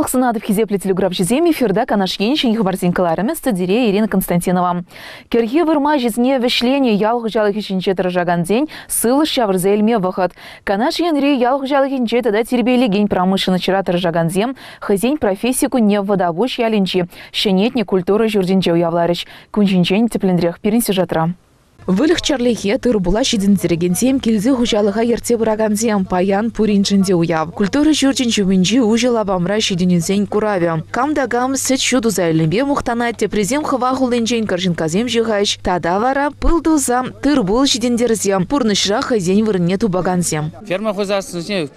Сывлӑх сунатӑп хисеплӗ телеграфҫӑсем эфирта Канаш Ен ҫӗнӗ хыпарсен кӑларӑмӗ студире Ирина Константинова. Кӗрхи вырма ӗҫӗсене вӗҫленӗ ял хуҫалӑхӗ ҫинче тӑрӑшакансен сывлӑш ҫавӑрса илме вӑхӑт. Канаш Енри ял хуҫалӑхӗнче тата тирпейлекен промышленноҫра тӑрӑшакансем хӑйсен професси кунне Вӑтапуҫ ялӗнчи ҫӗнетнӗ культура ҫуртӗнче уявларӗҫ. Кун ҫинчен тӗплӗнрех пирӗн сюжетра. Выльӑх-чӗрлӗхе, тыр-пула ҫитӗнтерекенсем, килти хуҫалӑха ертсе пыракансем паян пуриншӗн те уяв. Культура ҫурчӗн ҫумӗнчи уҫӑ лапамра ҫитӗнӳсен куравӗ. Кам та кам сӗт-ҫу туса илнипе мухтанать, теприсем хӑва хуллинчен карҫынккасем ҫыхаҫ. Тата вара пыл туса, тыр-пул ҫитӗнтерсе пурнӑҫра хӑйсен вырӑнне тупакансем. Ферма хуҫалӑхӗнче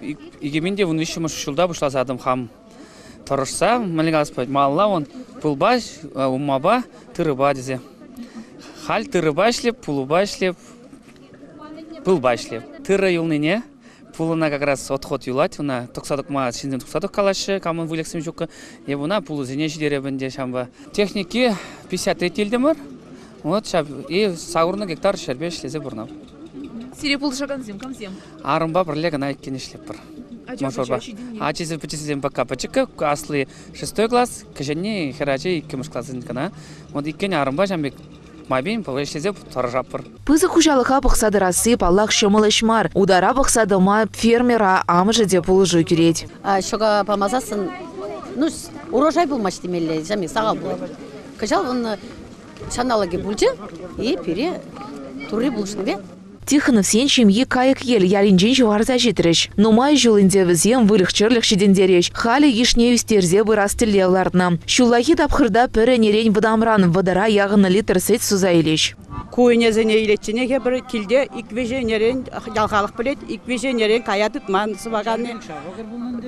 2013 ҫулта пуҫласа хам тӑрӑшса, мӗнле калас пулать, малалла вон пылпа, уммапа, тырӑпа тесе. Халь тырӑпа ӗҫлеп, пулӑпа ӗҫлеп, пылпа ӗҫлеп. Тырӑ юлнине пулӑна как раз отход юлать, ӑна тӑкса тӑкма ҫынсем тухса тӑккалаҫҫӗ, камӑн выльӑхсем ҫуккӑ. Эп ӑна пулӑсене ҫитереп ӗнтӗ ҫавӑнпа. Техники 53 илтӗмӗр. Вот ҫав и сакӑрнӑ гектар ҫӗрпе ӗҫлесе пурӑнап. Сире пулӑшакансем камсем? Арӑмпа пӗрле кӑна иккен ӗҫлетпӗр. Мӑшӑрпа. Ачисем пӗчӗксем пока пӗчӗккӗ, асли шестой класс, кӗҫӗнни хӗрачи иккӗмӗш класс кӑна. Вот иккен арӑмпа ҫавӑн пек майпен ӗҫлесе тӑрӑшатпӑр. Пысӑк хуҫалӑха пӑхса тӑрасси, паллах, ҫӑмӑл ӗҫ мар. Утара пӑхса тӑма фермера амӑшӗ те пулӑшу кӳрет. Ҫӑка памасассӑн, ну, урожай пулмасть темелле, ҫав сахал пулать. Кӑҫал вон ҫанталӑкӗ пулчӗ, и пире Турри пулӑшнипе Тихоновсен ҫемйи Кайӑкьел ялӗнчен ҫывхарса ҫитрӗҫ. Нумай ҫул ӗнтӗ вӗсем выльӑх-чӗрлӗх ҫитӗнтерӗҫ. Халӗ йышне ӳстерсе пырас тӗллев лартнӑ. Ҫуллахи тапхӑрта пӗр ӗнерен вӑтамран вӑтӑра яхӑн литр сӗт суса илӗҫ. Ку ӗнесене илечченех эпир килте ик-виҫӗ ӗнерен, ял халӑх пӗлет, ик-виҫӗ ӗнерен кая тытман сӑваканни.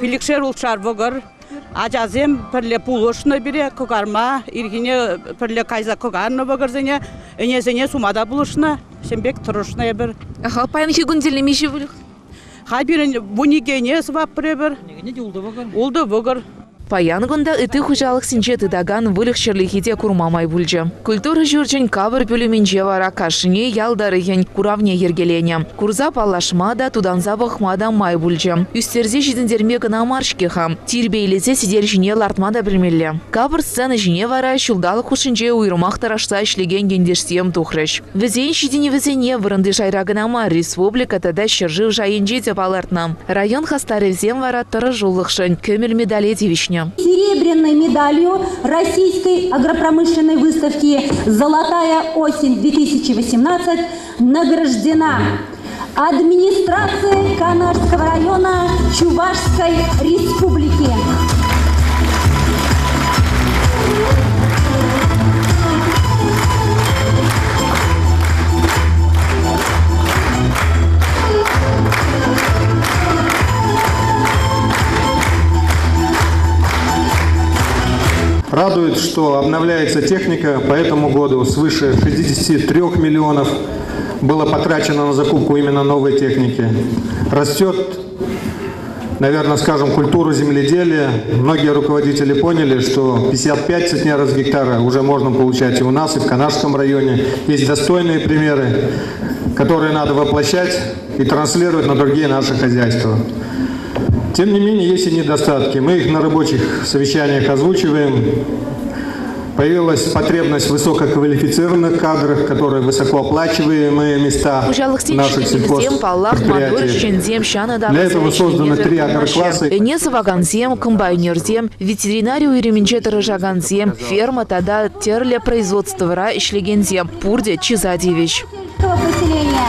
Пилӗкшер-ултшар вӑкӑр. Ачасем пӗрле пулӑшнӑ пире кӑкарма, ирхине пӗрле кайса кӑкарнӑ вӑкӑрсене, ӗнесене сума та пулӑшнӑ. Ҫын пек тӑрӑшнӑ эпир. Аха, паянхи кун тӗлне миҫе выльӑх? Халь пирӗн вуникене сӑваппӑр эпир. Ултӑ вӑкӑр. Ултӑ вӑкӑр. Паян кунта ытти хуҫалӑхсенче тытакан выльӑх-чӗрлӗхе те курма май пулчӗ. Культура ҫурчӗн капӑр пӳлӗмӗнче вара кашни ял тӑрӑхӗн куравне йӗркеленӗ. Курса паллашма та, тутанса пӑхма та май пулчӗ. Ӳстерсе ҫитӗнтерме кӑна мар-ҫке-ха, тирпейлесе сӗтел ҫине лартма та пӗлмелле. Капӑр сцена ҫине вара ҫулталӑк хушшинче уйрӑмах тӑрӑшса ӗҫлекен ентешсем тухрӗҫ. Вӗсен ҫитӗнӗвӗсене вырӑнти шайра кӑна мар, республика тата ҫӗршыв шайӗнче те палӑртнӑ. Район хастарӗсем вара тӑрӑшулӑхшӑн кӗмӗл медале тивӗҫнӗ. Серебряной медалью Российской агропромышленной выставки «Золотая осень-2018» награждена администрация Канашского района Чувашской Республики. Радует, что обновляется техника. По этому году свыше 63 миллионов было потрачено на закупку именно новой техники. Растет, наверное, скажем, культура земледелия. Многие руководители поняли, что 55 центнеров с гектара уже можно получать и у нас, и в Канашском районе. Есть достойные примеры, которые надо воплощать и транслировать на другие наши хозяйства. Тем не менее, есть и недостатки. Мы их на рабочих совещаниях озвучиваем. Появилась потребность в высококвалифицированных кадрах, которые высокооплачиваемые места Хуҫалӑхсен наших ҫитӗнӗвӗсем, паллах, маттур сельхозпредприятий. ӗҫченсем ҫанӑ Для этого тавӑрса созданы ӗҫлемесӗр три пулмаҫҫӗ. агрокласса. Ӗне сӑвакансем, комбайнерсем, ветеринари уйрӑмӗнче тӑрӑшакансем, ферма тата тӗрлӗ производствӑра ӗҫлекенсем пурте чыса тивӗҫ. Поселения.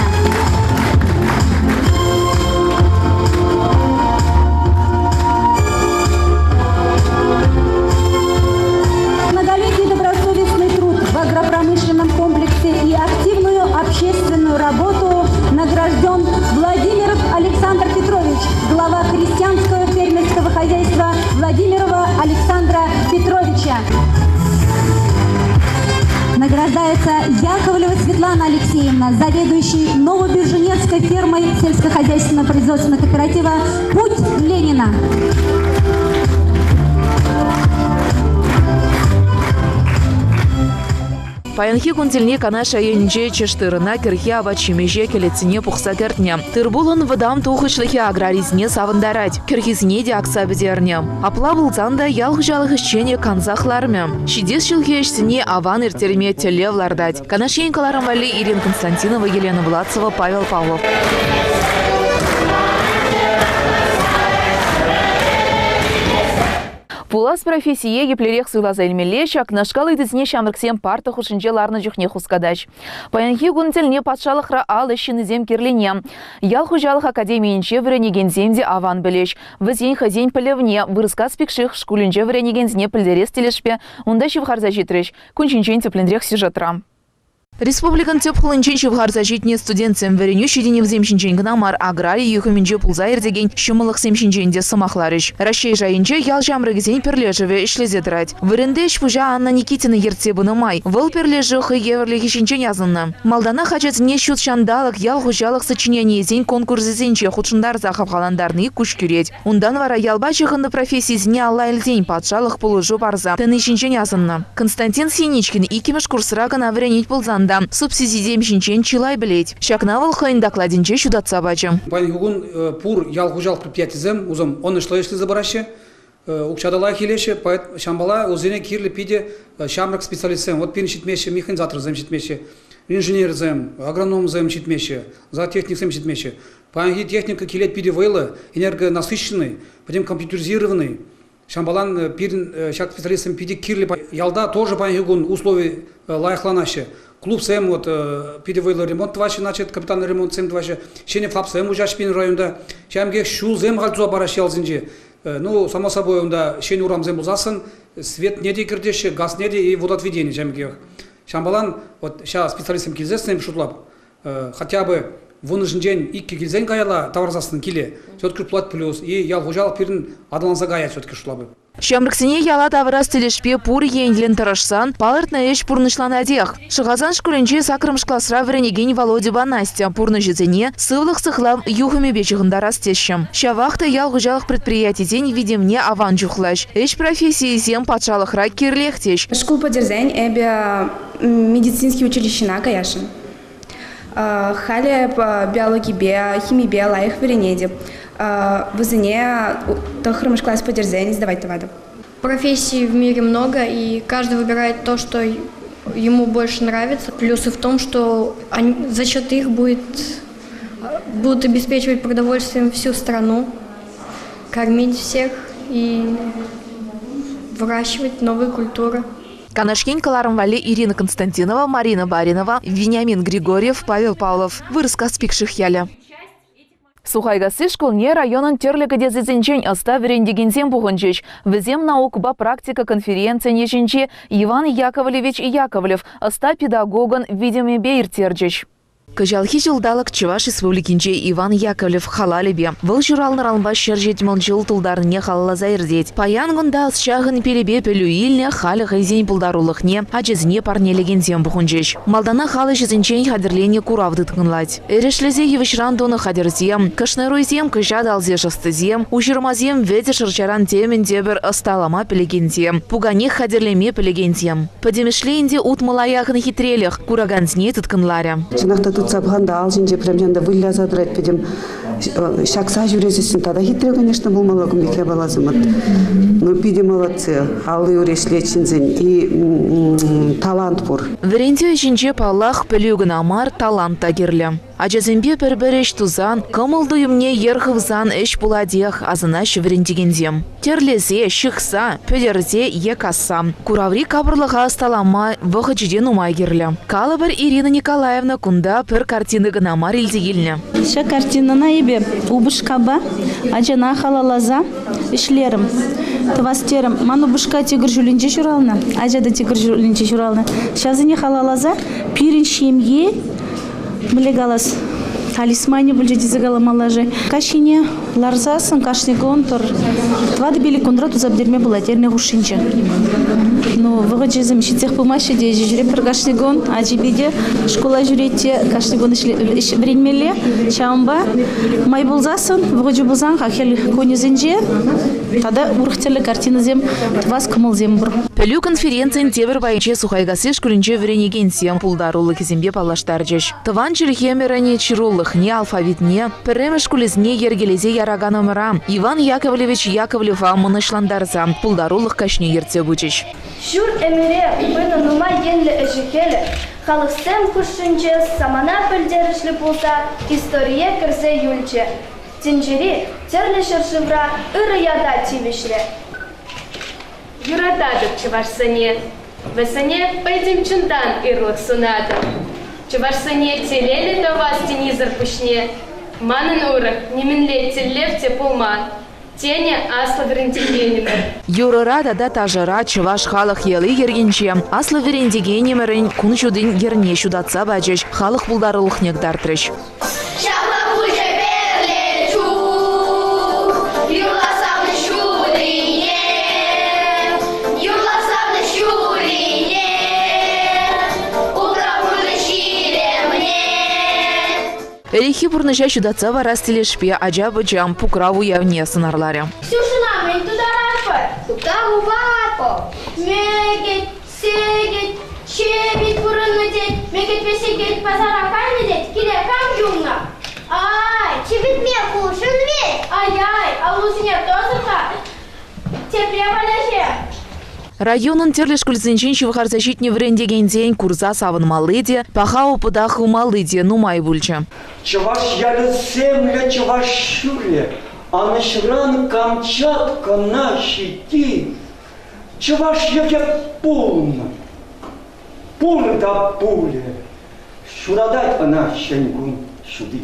Многолетний добросовестный труд в агропромышленном комплексе и активную общественную работу награжден Владимиров Александр Петрович, глава крестьянского фермерского хозяйства Владимирова Александра Петровича. Награждается Яковлева Светлана Алексеевна, заведующий Новобирженецкой фермой сельскохозяйственного производственного кооператива «Путь Ленина». Паянхи кун тӗлне Канаш районӗнче тӗш-тырӑна кӗрхи апат-ҫимӗҫе кӗлетсене пухса кӗртнӗ. Тыр-пулӑн вӑтам тухӑҫлӑхӗ аграрисене савӑнтарать. Кӗрхисене те акса пӗтернӗ. Апла пулсан та ял хуҫалӑх ӗҫченӗ кансах лармӗ. Ҫитес ҫулхи ӗҫсене аван ирттерме тӗллев лартать. Канаш ен кӑларӑм валли Ирина Константинова, Елена Владцева, Павел Павлов. Пулас профессие еплерех суйласа илмелле, ҫакнашкал ыйтусене ҫамрӑксем парта хушшинче ларнӑ чухне хускатаҫ. Паянхи кун тӗлне патшалӑхра ал ӗҫ ҫыннисем кирлине ял хуҫалӑх академийӗнче вӗренекенсем те аван пӗлӗҫ. Вӗсен хӑйсен пӗлӗвне Вырӑскас Пикших шкулӗнче вӗренекенсене пӗлтерес тӗлӗшпе унта ҫывхарса ҫитрӗҫ. Кун ҫинчен тӗплӗнрех сюжетра. Республикӑн тӗп хулинчен ҫывхарса ҫитнӗ студентсем вӗренӳ ҫитӗнӗвӗсем ҫинчен кӑна мар, аграри юхӑмӗнче пулса иртекен ҫӑмӑллӑхсем ҫинчен те сӑмахларӗҫ. Раҫҫей шайӗнче ял ҫамрӑкӗсен пӗрлешӗвӗ ӗҫлесе тӑрать. Вырӑнти ӗҫ-пуҫа Анна Никитина ертсе пынӑ май вӑл пӗрлешӳ хӑй евӗрлӗхӗ ҫинчен асӑннӑ. Малтанах ачасене ҫут ҫанталӑк, ял хуҫалӑх сочиненийӗсен конкурсӗсенче хутшӑнтарса хавхалантарни куҫ кӳрет. Унтан вара ялпа ҫыхӑннӑ профессисене алла илсен патшалӑх пулӑшу парса тӑни ҫинчен асӑннӑ. Константин Синичкин иккӗмӗш курсра кӑна вӗренет пулсан та субсидисем ҫинчен чылай пӗлет. Ҫакна вӑл хӑйӗн докладӗнче ҫутатса пачӗ. Паянхи кун пур ял хуҫалӑх предприятисем усӑм ӑнӑҫлӑ ӗҫлесе пыраҫҫӗ, укҫа та лайӑх илеҫҫӗ, ҫавӑнпала вӗсене кирлӗ питӗ ҫамрӑк специалистсем. Вот пирӗн ҫитмеҫҫӗ, механизаторсем ҫитмеҫҫӗ, инженерсем, агрономсем ҫитмеҫҫӗ, зоотехниксем ҫитмеҫҫӗ. Паянхи техника килет питӗ вӑйлӑ, энергонасыщенный, пӗтӗм компьютеризированный. Ҫавӑнпалан пирӗн ҫак специалистсем питӗ кирлӗ. Ялта тоже паянхи кун услови лайӑхланаҫҫӗ. Клубсем вот питӗ вӑйлӑ ремонт тӑваҫҫӗ, значит, капитальный ремонтсем тӑваҫҫӗ. Ҫӗнӗ ФАПсем уҫаҫҫӗ пирӗн районта. Ҫавӑн пекех ҫулсем халь туса параҫҫӗ ялсенче. Ну, само собой, унта ҫӗнӗ урамсем пулсассӑн светне те кӗртеҫҫӗ, газне те и водоотведение ҫавӑн пекех. Ҫавӑнпалан вот ҫав специалистсем килсессӗн шутлап, хотя бы вуннӑшӗнчен иккӗ килсен каялла тавӑрсассӑн киле, все-таки пулать плюс. И ял хуҫалӑх пирӗн аталанса каять все-таки шутлап. Ҫамрӑксене яла тавӑрас тӗлӗшпе пур енлӗн тӑрӑшсан палӑртнӑ ӗҫ пурнӑҫланатех. Шӑхасан шкулӗнче саккӑрмӗш класра вӗренекен Володьӑпа Настя пурнӑҫӗсене сывлӑх сыхлав юхӑмӗпе ҫыхӑнтарас теҫҫӗ. Ҫавах та ял хуҫалӑх предприятисен витӗмне аван чухлаҫ. Ӗҫ профессийӗсем патшалӑхра кирлех теҫ. Шкул пӗтерсен эпӗ медицинский училищӗна каясшӑн. Халӗ биологипе, химипе лайӑх вӗренетӗп. Вӗсене тӑххӑрмӗш класс пӗтерсен сдавать тӑватӑп. Профессий в мире много, и каждый выбирает то, что ему больше нравится. Плюсы в том, что они, за счет их будет, будут обеспечивать продовольствием всю страну, кормить всех и выращивать новые культуры. Канаш ен кӑларӑм валли Ирина Константинова, Марина Баринова, Вениамин Григорьев, Павел Павлов. Вырӑскас Пикших ялӗ. Сухайкасси шкулне районӑн тӗрлӗ кӗтесӗсенчен ӑста вӗрентекенсем пухӑнчӗҫ. Вӗсем наукӑпа практика конференцийӗн ӗҫӗнче Иван Яковлевич Яковлев ӑста педагогӑн витӗмӗпе ирттерчӗҫ. Кӑҫалхи ҫулталӑк Чӑваш Республикинче Иван Яковлев халалӗпе вӑл ҫуралнӑранпа 170 ҫул тултарнине халалласа иртет. Паян кунта ӑсчахӑн пилӗпе пӗлӳ илнӗ, халӗ хӑйсен пултарулӑхне ачасене парнелекенсем пухӑнчӗҫ. Малтанах ал ӗҫӗсенчен хатӗрленӗ курав тыткӑнлать. Эрешлесе йывӑҫран тунӑ хатӗрсем, кӑшнаруйсем, кӑҫат алсиш ӑстисем, уҫырмасем вӗтӗ шӑрҫаран темӗн те пӗр ӑсталама пӗлекенсем, пукане хатӗрлеме пӗлекенсем. Пӗтӗмӗшле ӗнтӗ утмӑла яхӑн хитрелӗх куракансене тыткӑнларӗ. Чӑнах та тытса пӑхан та ал ҫинче прям ҫанта выляса тӑрать пӗтӗм. Ҫакса ҫӳресессӗн тата хитре, конечно, пулмалла кун пек япаласем. Вот. Ну, питӗ молодцы. Алли-ури ӗҫлет ҫынсен. И талант пур. Вӗрентӳ ӗҫӗнче, паллах, пӗлӳ кӑна мар, талант та кирлӗ. Ачасемпе пӗр-пӗр ӗҫ тусан, кӑмӑл-туйӑмне йӗр хывсан ӗҫ пулатех, асӑнаҫҫӗ вӗрентекенсем. Тӗрлесе, ҫыхса, пӗтӗрсе е касса. Кураври капӑрлӑха ӑсталама вӑхӑчӗ те нумай кирлӗ. Калӑпӑр, Ирина Николаевна кунта пӗр картина кӑна мар илсе килнӗ. Ҫак картинӑна эпӗ упӑшкапа ачана халалласа ӗҫлерӗм. Тӑвас терӗм. Ман упӑшка тигр ҫулӗнче ҫуралнӑ, ача та тигр ҫулӗнче ҫуралнӑ. Ҫавсене халалласа пирӗн ҫемье мӗнле калас, талисманӗ пулчӗ тесе каламалла-ши. Каҫхине Ларсассӑн кашни кун пӗр тӑватӑ-пилӗк кунра туса пӗтерме пулать эрне хушшинче. Ну, вӑхӑчӗсем ҫитсех пымаҫҫӗ те ҫӳретпӗр кашни кун. Ачипе те шкула ҫӳрет те кашни кун ӗҫ вӗренмелле. Ҫавӑнпа май пулсассӑн, вӑхӑчӗ пулсан-ха хӗл кунӗсенче тата урӑх тӗрлӗ картинӑсем тӑвас кӑмӑлсем пур. Пӗлӳ конференцийӗн тепӗр пайӗнче Сухайкасси шкулӗнче вӗренекенсем пултарулӑхӗсемпе паллаштарчӗҫ. Тӑван чӗлхемӗрӗн ҫырулӑхне, алфавитне, пӗрремӗш шкулӗсене йӗркелесе яракан ӑмӑра Иван Яковлевич Яковлева мӑнаҫлантарса пултарулӑх каҫне ертсе пычӗҫ. Ҫур ӗмӗре пынӑ нумай енлӗ ӗҫӗ-хӗлӗ халӑхсем хушшинче самана пӗлтерӗшлӗ пулса историе кӗрсе юлчӗ, тӗнчери тӗрлӗ ҫӗршывра ырӑ ята тивӗҫрӗ. Юрататӑп чӑвашсене, вӗсене пӗтӗм чунтан ырлӑх сунатӑп. Чӑвашсене телейлӗ тӑвас тенисӗр пуҫне манӑн урӑх нимӗнле тӗллев те пулман, тенӗ аслӑ вӗрентекенӗмӗр. Юрӑра тата ташӑра чӑваш халӑх йӑли-йӗркинче аслӑ вӗрентекенӗмӗрӗн кун ҫутин йӗрне ҫутатса пачӗҫ, халӑх пултарулӑхне кӑтартрӗҫ. Ҫапла пулчӗ пӗрле чух, юрла савнӑ ҫулине, юрла савнӑ ҫулине, упра пурнӑҫ илемне. Ӗлӗкхи пурнӑҫа ҫутатса парас тӗлӗшпе ача-пӑча Пукрав уявне сӑнарларӗ. Ксюшӑна мӗн тутаратпӑр? Тупталупатпӑр. Мӗкӗт, Сехет, ҫепӗҫ пурӑннӑ тет, мӗкӗтпе сехет пасара кайнӑ тет, киле кам юлнӑ? Ай, чӗпӗтме хушӑн вӗт. Ай-ай, аллусене тӑсӑр-ха, тепре валеҫе. Районӑн тӗрлӗ шкулсенчен ҫывхарса ҫитнӗ вӗрентекенсен курса савӑнмалли те, паха опыта хывмалли те нумай пулчӗ. Чӑваш ялӗсемлӗ чӑваш ҫулӗ анӑҫран Камчаткӑна ҫити Чӑваш йӑхӗ пулнӑ, пур та пулӗ, ҫуратать ӑна ҫӗн кун ҫути.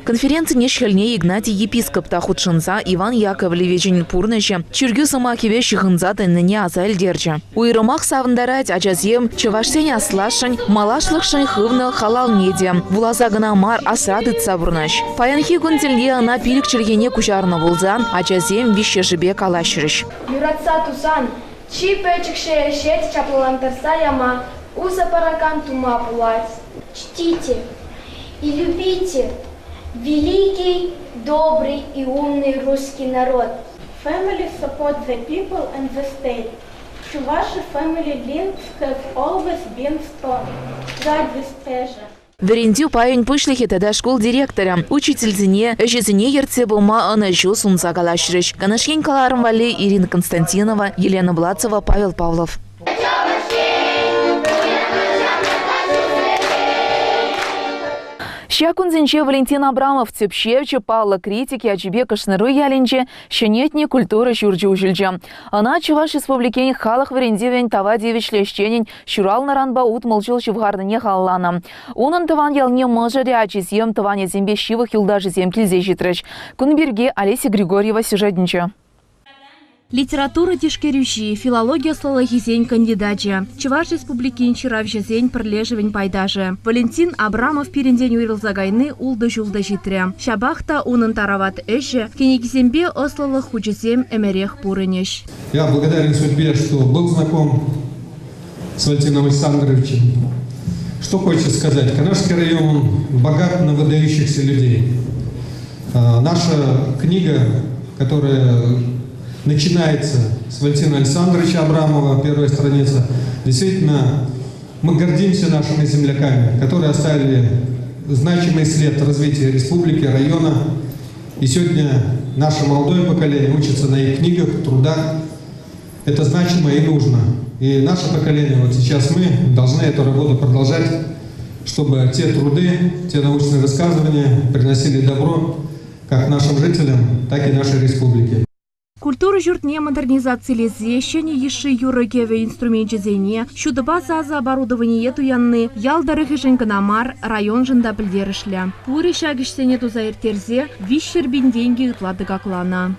Конференцин ӗҫ-хӗлне Игнатий епископ та хутшӑнса Иван Яковлевичӑн пурнӑҫӗ чиркӳ сӑмахӗпе ҫыхӑнса тӑнине аса илтерчӗ. Уйрӑмах савӑнтарать ачасем чӑвашсен аслашшӗн малашлӑхшӑн хывнӑ халалне те вуласа кӑна мар, асра тытса пурӑнаҫ. Паянхи кун тӗлне ӑна пилӗк чӗлхене куҫарнӑ пулсан ачасем виҫҫӗшӗпе калаҫрӗҫ. Юратса тусан чи пӗчӗкҫӗ ӗҫе чаплӑлантарса яма усӑ паракан тума пулать. Чтите и любите великий, добрый и умный русский народ. Family support the people and the state. Чуваши family links have always been strong. God with pleasure. Вӗрентӳ пайӗн пуҫлӑхӗ тата шкул директорӗ учительсене ӗҫӗсене ертсе пыма ӑнӑҫу сунса калаҫрӗҫ. Канаш ен кӑларӑм валли Ирина Константинова, Елена Блацева, Павел Павлов. Ҫак кунсенче Валентин Абрамов тӗпчевҫӗ, паллӑ критик ячӗпе Кӑшнаруй ялӗнче ҫӗнетнӗ культура ҫурчӗ уҫӑлчӗ. Ӑна Чӑваш Республикин халӑх вӗрентӗвӗн тава тивӗҫлӗ ӗҫченӗн ҫуралнӑранпа 60 ҫул ҫывхарнине халалланӑ. Унӑн тӑван ялне мӑшӑрӗ, ачисем, тӑванӗсемпе ҫывӑх юлташӗсем килсе ҫитрӗҫ. Кун пирки Олеся Григорьева сюжетӗнче. Литература тишкерӳҫи, филологи ӑслӑлӑхӗсен кандидачӗ, Чӑваш Республикин ҫыравҫӑсен пӗрлешӗвӗн пайташӗ Валентин Абрамов пирӗнтен уйрӑлса кайни ултӑ ҫул та ҫитрӗ. Ҫапах та унӑн тарават ӗҫӗ, кӗнекисемпе ӑслӑлӑх хучӗсем ӗмӗрех пурӑнӗҫ. Я благодарен судьбе, что был знаком с Валентином Александровичем. Что хочется сказать? Канашский район богат на выдающихся людей. Наша книга, которая начинается с Валентина Александровича Абрамова, первая страница, действительно, мы гордимся нашими земляками, которые оставили значимый след в развитии республики, района. И сегодня наше молодое поколение учится на их книгах, трудах. Это значимо и нужно. И наше поколение, вот сейчас мы, должны эту работу продолжать, чтобы те труды, те научные высказывания приносили добро как нашим жителям, так и нашей республике. Культура ҫуртне модернизацилесе ҫӗнӗ йышши юрӑ-кӗвӗ инструменчӗсене, ҫутӑпа сасӑ оборудованийӗ туянни ял тӑрӑхӗшӗн кӑна мар, районшӑн та пӗлтерӗшлӗ. Пурӗ ҫак ӗҫсене туса ирттерсе 300 пин тенкӗ ытла тӑкакланӑ.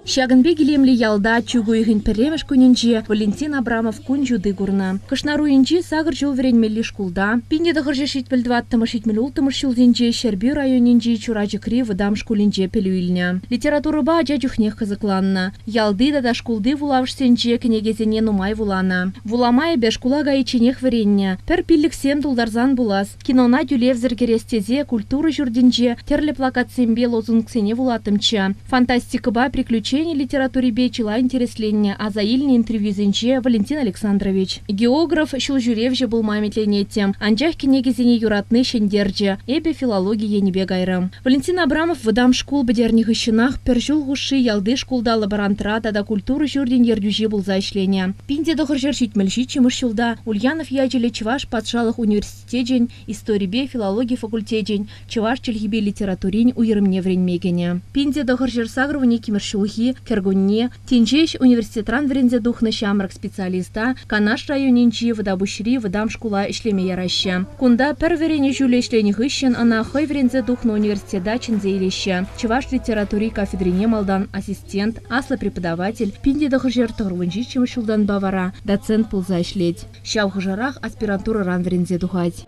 Ҫакӑн пек илемлӗ ялта чӳк уйӑхӗн пӗрремӗш кунӗнче Валентин Абрамов кун ҫути курнӑ. Кӑшнаруйӗнчи сакӑр ҫул вӗренмелли шкулта 1974 76 ҫулсенче Ҫӗрпӳ районӗнчи Чурачӑкри вӑтам шкулӗнче пӗлӳ илнӗ. Литературӑпа ача чухнех кӑсӑкланнӑ. Ялти тата шкулти вулавӑшсенче кӗнекесене нумай вуланӑ. Вулама эпӗ шкула кайичченех вӗреннӗ. Пӗр пиллӗксем тултарсан пулас. Кинона тӳлевсӗр кӗрес тесе культура ҫуртӗнче тӗрлӗ плакатсемпе лозунгсене вулаттӑмччӗ. Фантастикӑпа приключени литературипе чылай интересленнӗ, аса илнӗ интервьюсенче Валентин Александрович. Географ, ҫулҫӳревҫӗ пулма ӗмӗтленеттӗм. Анчах кӗнекесене юратни ҫӗнтерчӗ. Эпӗ филологи енӗпе кайрӑм. Валентин Абрамов вӑтам шкул пӗтернӗ хыҫҫӑнах пӗр ҫул хушши ялти шкулта лаборантра тата культура ҫуртӗн ертӳҫи пулса ӗҫленӗ. 1977 ҫулта Ульянов ячӗллӗ Чӑваш патшалӑх университечӗн историпе филологи факультечӗн чӑваш чӗлхипе литературин уйрӑмне вӗренме кӗнӗ. 1982 ҫулхи кӗркунне тин ҫеҫ университетран вӗренсе тухнӑ ҫамрӑк специалиста Канаш районӗнчи Вӑтапуҫри вӑтам шкула ӗҫлеме яраҫҫӗ. Кунта пӗр вӗренӳ ҫулӗ ӗҫленӗ хыҫҫӑн ӑна хӑй вӗренсе тухнӑ университета чӗнсе илеҫҫӗ. Чӑваш литератури кафедрине малтан ассистент, аслӑ преподаватель, 1997 ҫултанпа вара доцент пулса ӗҫлет. Ҫав хушӑрах аспирантурӑран вӗренсе тухать.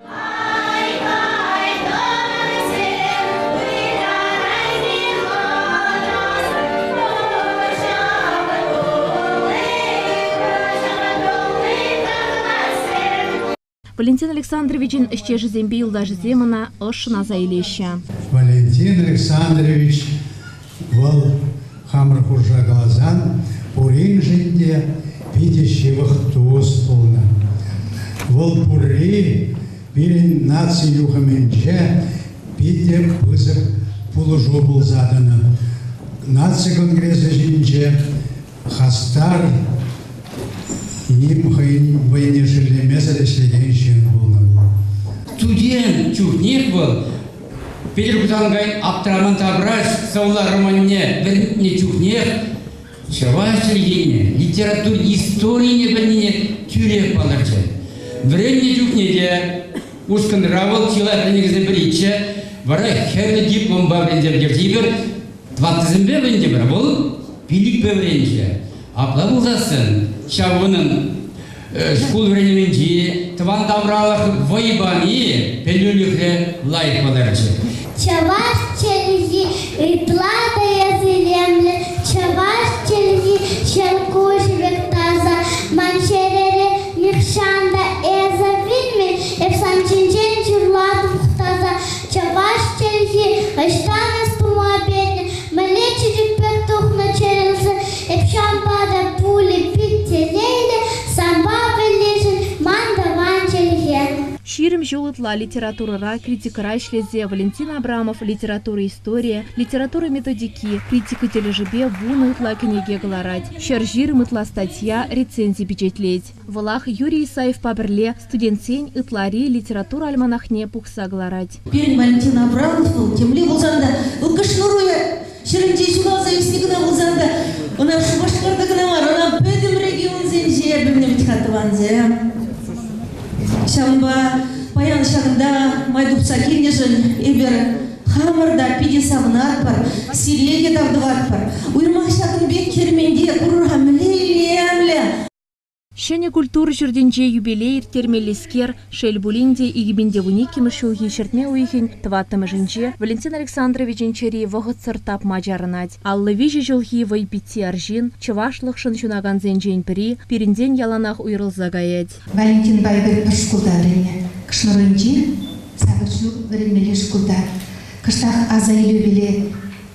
Валентин Александровичӑн ӗҫтешӗсемпе юлташӗсем ӑна ӑшшӑн аса илеҫҫӗ. Валентин Александрович вӑл хамӑр хушса каласан пуриншӗн те питӗ ҫывӑх тус пулнӑ. Вӑл пурри пирӗн наци юхӑмӗнче питӗ пысӑк пулӑшу пулса тӑнӑ. Наци конгресӗ ҫинче хастар ним хӑйӗн вӑйне шеллемесӗр ӗҫлекен ҫын пулнӑ вӑл. Студент чухнех вӑл Петӗр Хусанкайӑн Аптраман тавраш сӑвӑлла романне вӗрентнӗ чухнех чӑваш чӗлхине, литература историне пӗлнине тӳрех палӑрчӗ. Вӗреннӗ чухне те ушкӑнра вӑл чылай вӗренекенсем пӗриччӗ, вара хӗрлӗ дипломпа вӗренсе пӗтерчӗ. Эпир тӑваттӑсемпе вӗрентӗмӗр, вӑл пилӗкпе вӗренчӗ. Апла пулсассӑн ҫав унӑн шкул вӗренӗвӗнчи тӑван тавралӑх вӑй пани пӗлӳлӗхре лайӑх палӑрчӗ. Чӑваш чӗлхи ытла та эс илемлӗ, чӑваш чӗлхи ҫӑлкуҫ пек таса. Ман чӗрере нихҫан та эсӗ вилмен, эп сан ҫинчен юрлатӑп таса. Чӑваш чӗлхи ӑҫтан эс тума пенӗ, мӗнле чечек пек тухнӑ чӗрӗлсе, эп ҫавӑнпа та пулӗ пит телейлӗ, санпа пӗрлешӗн ман тӑван чӗлхе. 20 ҫул ытла литературӑра, критикӑра ӗҫлесе Валентин Абрамов литература историйӗ, литература методики, критика тӗлӗшӗпе вунӑ ытла кӗнеке кӑларать, 120 ытла статья, рецензи пичетлет. Вӑлах Юрий Исаевпа пӗрле студентсен ытлари литература альманахне пухса кӑларать. Пирӗн Валентин Абрамов вӑл темле пулсан та, вӑл Кӑшнаруя ҫӗрӗнче ҫуралса ӳснӗ кӑна пулсан та, ӑна Шупашкарта кӑна мар, ӑна пӗтӗм регионсенче пӗлнӗ вӗт-ха тӑвансем. Ҫавӑнпа паян ҫакӑнта май тупса килнӗшӗн эпир хамӑр та питӗ савӑнатпӑр, сире те тав тӑватпӑр. Уйрӑмах ҫакӑн пек керменте курӑр-ха мӗнле илемлӗ! Ҫӗнӗ культура ҫуртӗнче юбилей ирттермеллискер, шел пулин те, 2012 ҫулхи ҫӗртме уйӑхӗн тӑваттӑмӗшӗнче Валентин Александровичӑн чӗри вӑхӑтсӑр тапма чарӑнать. 53 ҫулхи вӑйпитти арҫын, чӑвашлӑхшӑн ҫунакансенчен пӗри, пирӗнтен яланах уйрӑлса каять. Валентинпа эпир пӗр шкулта вӗреннӗ. Кӑшнаруйӗнчи сакӑр ҫул вӗренмелли шкулта. Кӑштах аса илӳпеле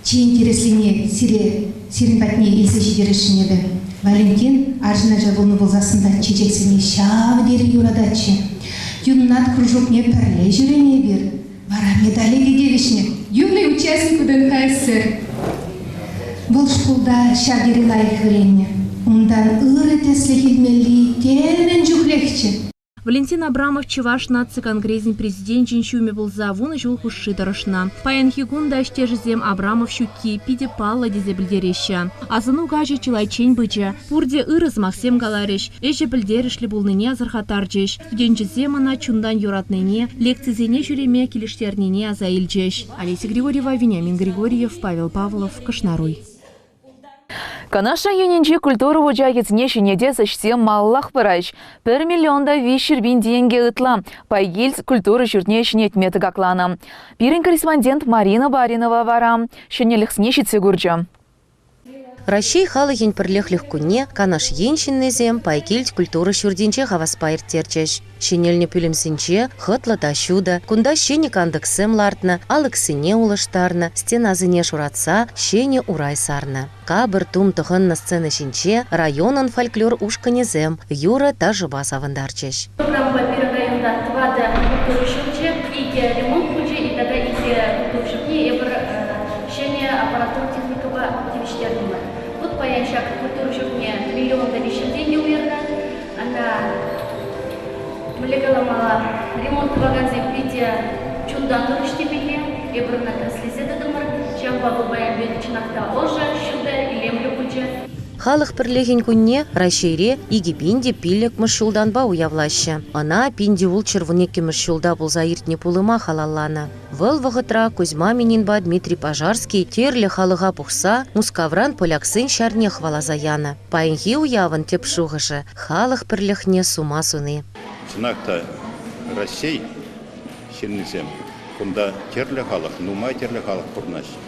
Чи интереслине сире, сирӗн патне илсе ҫитересшӗн эпӗ. Валентин арҫын ача пулнӑ пулсассӑн та чечексене ҫав тери юрататчӗ. Юннат кружокне пӗрле ҫӳренӗ эпир. Вара медале те тивӗҫнӗ. Юный участник УДНХ-ССР. Вӑл шкулта ҫав тери лайӑх вӗреннӗ. Унтан ырӑ тӗслӗх илмелли темӗн чухлехчӗ. Валентин Абрамов Чӑваш наци конгресӗн президенчӗн ҫумӗ пулса вунӑ ҫул хушши тӑрӑшнӑ. Паянхи кун та ӗҫтешӗсем Абрамов ҫукки питӗ паллӑ тесе пӗлтереҫҫӗ. Асӑну каҫӗ чылайччен пычӗ. Пурте ырӑ сӑмахсем каларӗҫ, ӗҫӗ пӗлтерӗшлӗ пулнине асӑрхаттарчӗҫ. Студенчӗсем ӑна чунтан юратнине, лекцисене ҫӳреме килӗштернине аса илчӗҫ. Олеся Григорьева, Вениамин Григорьев, Павел Павлов, Кӑшнаруй. Канаш районӗнчи культура вучахӗсене ҫӗнетес ӗҫсем малаллах пыраҫ. 1 миллион та 300 пин тенкӗ ытла Пайкилт культура ҫуртне ҫӗнетме тӑкакланӑ. Пирӗн корреспондент Марина Баринова вара ҫӗнӗлӗхсене ҫитсе курчӗ. Раҫҫей халӑхӗн пӗрлӗхлӗх кунне Канаш ен ҫыннисем Пайкилт культура ҫуртӗнче хаваспа ирттерчӗҫ. Ҫӗнелнӗ пӳлӗмсенче хӑтлӑ та ҫутӑ, кунта ҫӗнӗ кантӑксем лартнӑ, алӑксене улӑштарнӑ, стенасене шуратса ҫӗнӗ урай сарнӑ. Капӑр тум тӑхӑннӑ сцена ҫинче районӑн фольклор ушкӑнӗсем юрӑ-ташӑпа савӑнтарчӗҫ. Программӑпа пирӗн районта тӑватӑ культура ҫурчӗ, икӗ ремонт пулчӗ тата икӗ культура ҫуртне эпир ҫӗнӗ аппаратура техникӑпа тивӗҫтертӗмӗр. Вӑт паян ҫак культура ҫуртне миллион та виҫҫӗр тенкӗ уйӑрнӑ. Ӑна мӗнле каламалла, ремонт тӑвакансем питӗ чунтан турӗҫ темелле. Эпир ӑна тӗрӗслесе тӑтӑмӑр. Ҫавӑнпа вӑл паян пирӗн чӑнах та ӑшӑ, ҫутӑ, илемлӗ пулчӗ. Халӑх пӗрлӗхӗн кунне Раҫҫейре 2005-мӗш ҫултанпа уявлаҫҫӗ. Ӑна 1612-мӗш ҫулта пулса иртнӗ пулӑма халалланӑ. Вӑл вӑхӑтра Кузьма Мининпа Дмитрий Пожарский тӗрлӗ халӑха пухса Мускавран поляксен ҫарне хӑваласа янӑ. Паянхи уявӑн тӗп шухӑшӗ – халӑх пӗрлӗхне сума суни. Чӑнах та Раҫҫей ҫыннисем кунта тӗрлӗ халӑх, нумай тӗрлӗ халӑх пурӑнаҫҫӗ.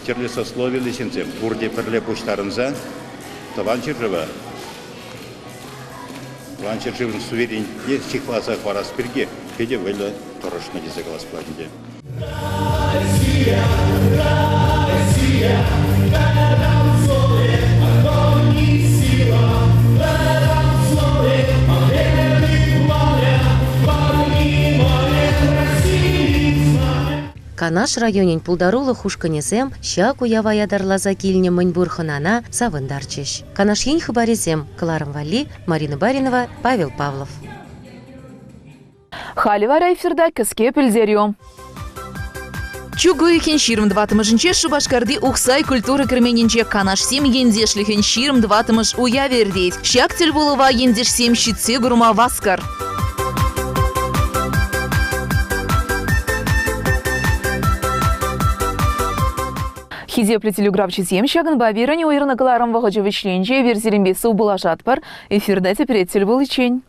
Тӗрлӗ сословиллӗ ҫынсем пурте пӗрле пуҫтарӑнса Тӑван ҫӗршыва, Тӑван ҫӗршывӑн суверенитетне сыхласа хӑварас пирки питӗ вӑйлӑ тӑрӑшнӑ тесе калас пулать ӗнтӗ. Россия, Россия, Канаш районӗн пултарулӑх ушкӑнӗсем ҫак уява ятарласа килнӗ мӗнпур хӑнана савӑнтарчӗҫ. Канаш ен хыпарӗсем кӑларӑм валли Марина Баринова, Павел Павлов. Халӗ вара эфирта кӗске пӗлтерӳ. Чӳк уйӑхӗн 24-мӗшӗнче Шупашкарти Ухсай культура керменӗнче Канашсем ентешлӗхӗн 24-мӗш уявӗ иртет. Ҫак тӗлпулӑва ентешсем ҫитсе курма васкӑр. Хисеплӗ телеграфҫӑсем, ҫакӑнпа пирӗн уйӑрнӑ кӑларӑм вӑхӑчӗ вӗҫленчӗ. Эпир сирӗнпе сывпуллашатпӑр. Эфирта тепре тӗл пуличчен.